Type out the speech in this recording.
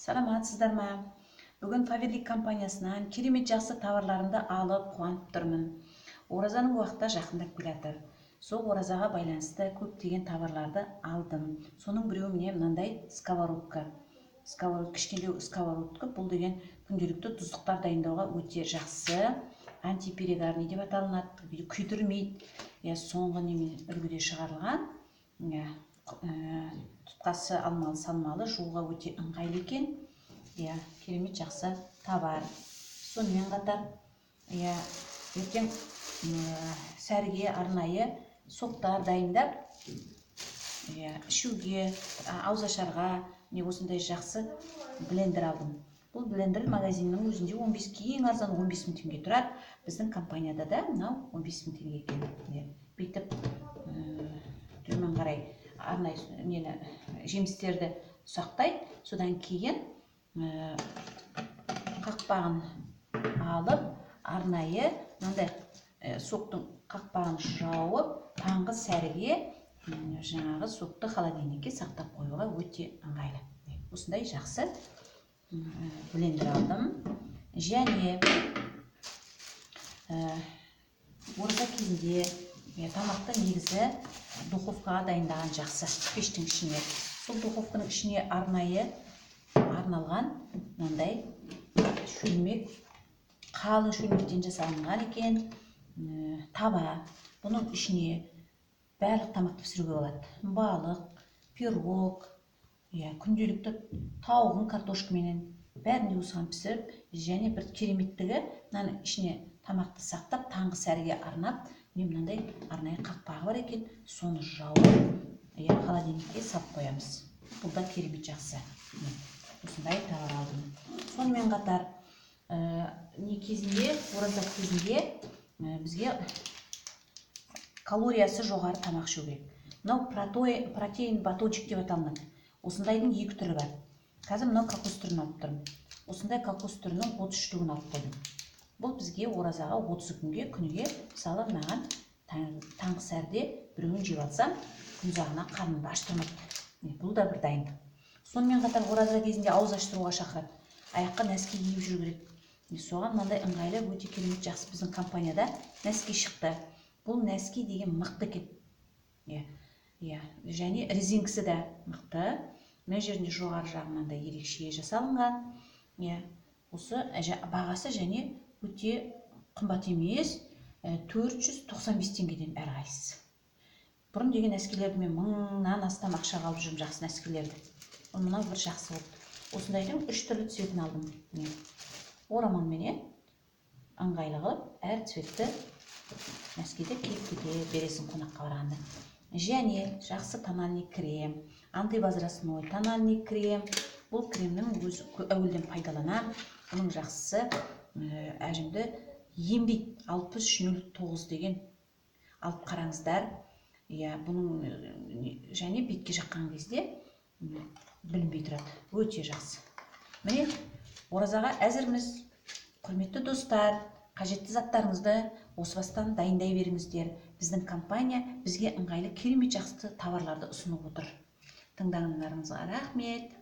Саламатсыздар ма? Бүгін Faberlic компаниясынан керемет жақсы товарларымды алып қуанып тұрмын. Оразаның уақыты жақындап келе. Сол оразаға байланысты көптеген товарларды алдым. Соның біреуі міне мынандай сковородка. Сковородка, кішкентай сковородка. Бұл деген күнделікті тұздықтар дайындауға өте жақсы. Антиперегарный деп аталынады, күйдірмейді. Иә, соңғы немен үлгіде шығарылған. Иә, тұтқасы алмалы салмалы, жууға өте ыңғайлы екен. Иә, керемет жақсы товар. Сонымен қатар, иә, ертең сәріге арнайы соктар дайындап, иә, ішуге, ауызашарға міне осындай жақсы блендер алдым. Бұл блендер магазиннің өзінде 15, ең арзан 15 мың теңге тұрады. Біздің компанияда да мынау 15 мың теңге екен. Иә, бүйтіп төмен қарай арнайы нені, жемістерді ұсақтайды. Содан кейін қақпағын алып, арнайы мынандай соктың қақпағын жауып, таңғы сәріге жаңағы сокты холодильникке сақтап қоюға өте ыңғайлы. Осындай жақсы блендер алдым. Және ораза кезінде тамақты негізі духовкаға дайындаған жақсы, пештің ішіне. Сол духовканың ішіне арнайы арналған мынандай шөлмек, қалың шөлмектен жасалынған екен, таба. Бұның ішіне барлық тамақты пісіруге болады. Балық, пирог, иә, күнделікті тауығын картошкаменен, бәрін де осыған пісіріп, және бір кереметтігі, мынаның ішіне тамақты сақтап, таңғы сәріге арнап, міне мынандай арнайы қақпағы бар екен, соны жауып, иә, холодильникке салып қоямыз. Бұл да керемет жақсы. Міне, осындай товар алдым. Сонымен қатар, не кезінде, ораза кезінде бізге калориясы жоғары тамақ ішу керек. Мынау протеин батончик деп аталынады. Осындайдың екі түрі бар. Қазір мынау кокос түрін алып тұрмын. Осындай кокос түрінің 30 штугін алып қойдым. Бұл бізге оразаға 30 күнге, күніге, мысалы, маған таңғы сәріде біреуін жеп алсам, күн ұзағына қарнымды аштырмайды. Міне, бұл да бір дайындық. Сонымен қатар ораза кезінде ауыз аштыруға шақырады. Аяққа нәски киіп жүру керек. Міне, соған мынандай ыңғайлы, өте керемет жақсы біздің компанияда нәски шықты. Бұл нәски деген мықты екен. Иә, иә, және резинкасы да мықты. Мына жерінде жоғары жағынан да ерекше жасалынған. Иә, осы бағасы және өте қымбат емес, 495 теңгеден әрқайсысы. Бұрын деген нәскилерді мен мыңнан астам ақшаға алып жүрмін, жақсы нәскилерді. Мынау бір жақсы болды. Осындайдың үш түрлі цветін алдым. Міне, орамалменен ыңғайлы қылып әр цветті нәскиді киіп кете бересің қонаққа барғанда. Және жақсы тональный крем, антивозрастной тональный крем. Бұл кремнің өзі әуелден пайдаланамын. Бұның жақсысы, әжімді емдейді. 6309 деген алып қараңыздар. Иә, бұның және бетке жаққан кезде білінбей тұрады. Өте жақсы. Міне, оразаға әзірміз. Құрметті достар, қажетті заттарыңызды осы бастан дайындай беріңіздер. Біздің компания бізге ыңғайлы керемет жақсы товарларды ұсынып отыр. Тыңдағандарыңызға рахмет.